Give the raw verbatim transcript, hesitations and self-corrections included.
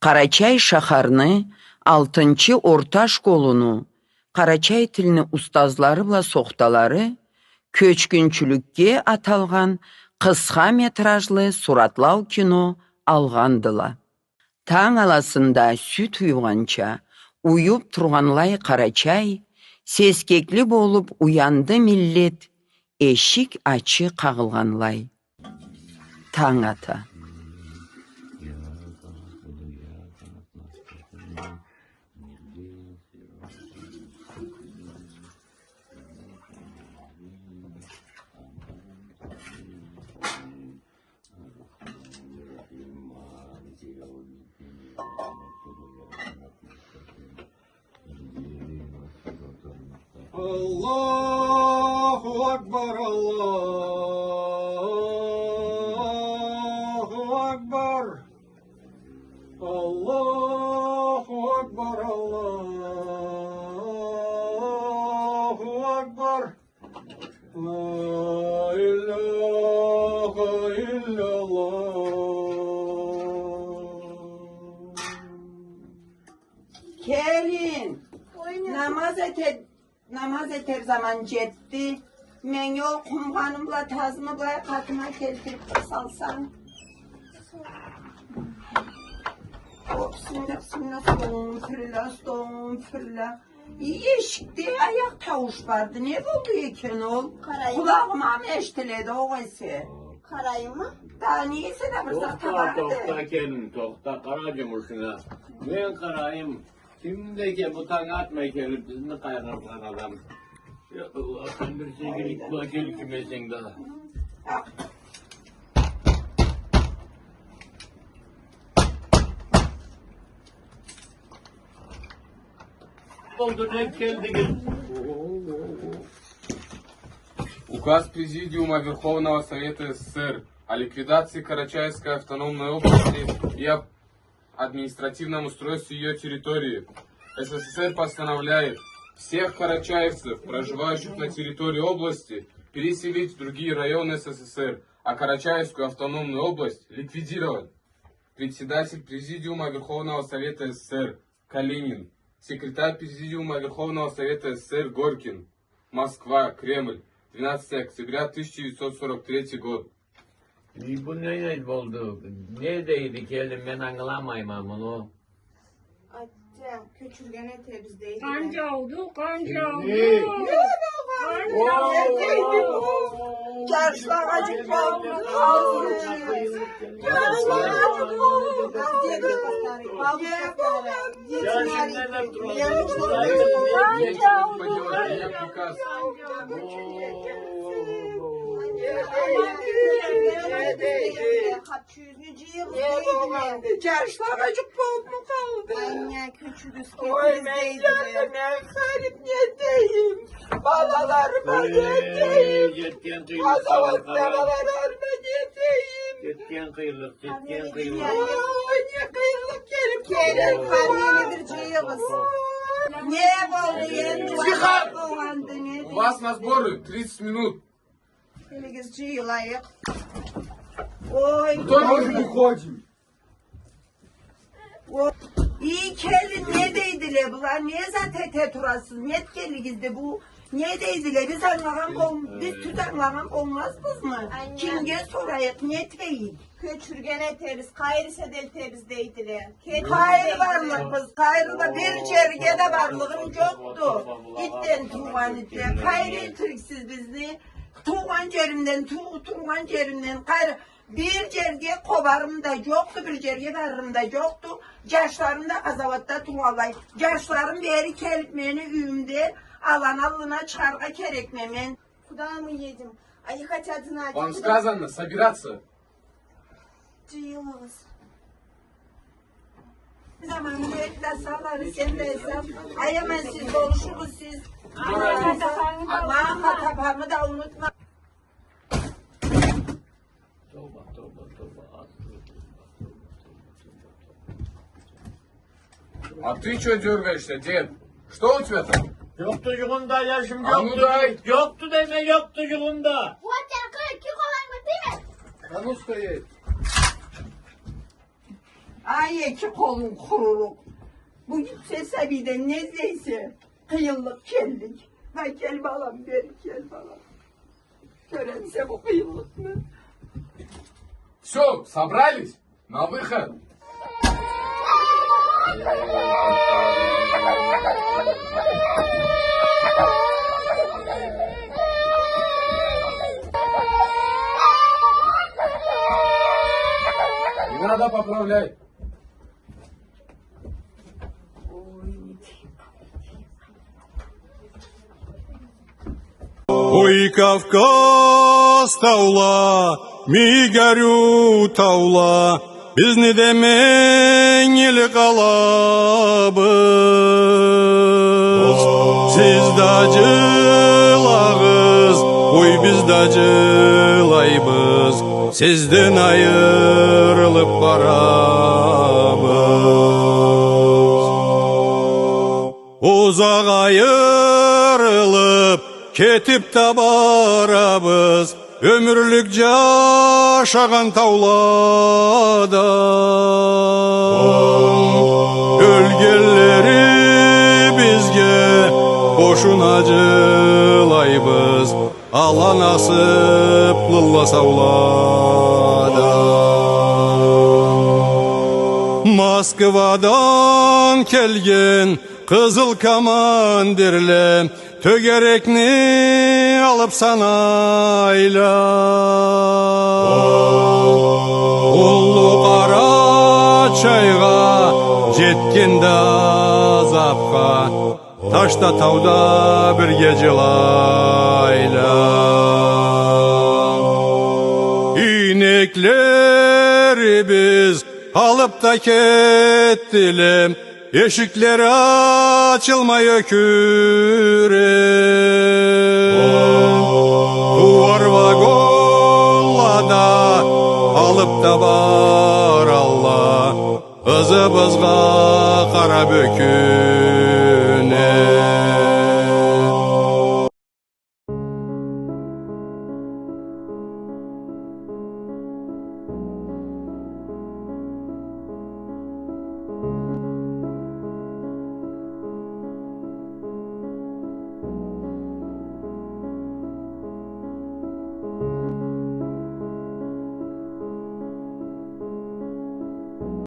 Къарачай шахарны алтынчы орта школуну къарачай тилни устазлары бла сохталары кёчгюнчюлюкге аталгъан къысха метражлы суратлау кино алгъандыла. Танг аласында сют уюгъанча уюб тургъанлай Къарачай, сескекли болуб уянды миллет, эшик ачы къагъылгъанлай. Танг ата. Аллаху акбар, Аллаху акбар. Аллаху акбар, Аллаху акбар. Ла иляха илляллах. Келин, намаз этер, намаз этер заман джетди. Меннге ол къумгъанымы бла тазымы былай къатыма келтириб салсанг. О, бисмилля, бисмилля, астагъфирулля, астагъфирулля. Ий, эшикде аякъ таууш барды. Не болду экен ол? Къарайым. Къулагъыма ма эшитиледи огъесе. Къарайыммы? Да, не эсе да бир зат табарыды. Тохта, тохта, келин, тохта, къара джумушунга. Мен къарайым. Кимди экен бу танг атмай келиб бизни къайгъыртхан адам? Я Аллах, сен бир сейирик бла келип кюмесенг да. Болду, не келдигиз? Указ Президиума Верховного Совета СССР о ликвидации Карачаевской автономной области и об административном устройстве её территории. СССР постановляет всех карачаевцев, проживающих на территории области, переселить в другие районы СССР, а Карачаевскую автономную область ликвидировать. Председатель Президиума Верховного Совета СССР Калинин, секретарь Президиума Верховного Совета СССР Горькин. Москва, Кремль, двенадцатое октября тысяча девятьсот сорок третий год. Ий, бу не, не болду? Не дейди, келин, мен ангыламайма муну. Атча, кёчюрген этебиз дейди. Къан джауду, къан джауду. Не? Къан джауду. Джашлагъа джукъ болду. Джашлагъа джукъ болубму къалды? Ой, мен джаным, мен къариб не дейим? Балаларыма не дейим? Къазауатда балаларыма не дейим? Джетген къыйынлыкъ, джетген къыйынлыкъ. Ой, не къыйынлыкъ келиб келген. Келин, къарнени бир джыйыгъыз. Не болду энди? Тихо! У вас на сборы тридцать минут. Келигиз, джыйылайыкъ. Ой, мы тоже выходим. Ий, келин, не дейдиле была? Не зат эте турасыз? Не этгенлигизди бу? Не дейдиле? Биз ангылагъан бол-, биз тюз ангылагъан болмазбызмы? Кимге сорайыкъ, не этейик? Кёчюрген этериз, къайры эсе да элтебиз дейдиле. Къайры барлыкъбыз, къайры да бир джерге да барлыгъым джокъду. Итден туугъан итден, къайры элтириксиз бизни? Туугъан джеримден, ту-, туугъан джеримден къайры бир джерге къобарым да джокъду, бир джерге барырым да джокъду. Джашларым да къазауатда тургъанлай. Джашларым бери келиб мени юйюмде аланы аллына чыгъаргъа керекме мен. Куда мы едем? Они хотят знать. Вам сказано собираться. Джыйылыгъыз. Заманын эт да сал, аны сен да эсап. Аяман сиз, болушугъуз сиз. Мама, папамы да унутма. А ты чё дёргаешься, дед? Что у тебя там? Джокъду джугъумда, яшым, а ну дай. Джокъду дейме, джокъду джугъумда. Вот, я говорю, тихо, ладно, ты. А ну стоять. Ай, эки къолунг къурурукъ. Бу гитче сабийден не излейсе? Къыйынлыкъ келлик. Ай, кел, балам, бери кел, балам. Кёренсе бу къыйынлыкъны. Всё, собрались? На выход! Не надо поправлять. Ой, Кавказ таула, мийик ариу таула, бизни да менгили къалабыз. Сиз да джылагъыз, ой, биз да джылайбыз. Сизден айырылыб барабыз. Узакъ айырылыб кетиб да барабыз. Ёмюрлюк джашагъан тауладан ёлгенлерибизге бошуна джылайбыз. Аллах насыблы саулада. Москвадан келген къызыл командирле тёгерекни алыб санайла. Уллу Къарачайгъа джетгенде азабха, ташда, тауда бирге джылайла. Ийнеклерибиз алыб да кетдиле, эшиклери ачылмай ёкюре. Тууар вагонлада алыб да баралла, ызыбызгъа къараб ёкюре.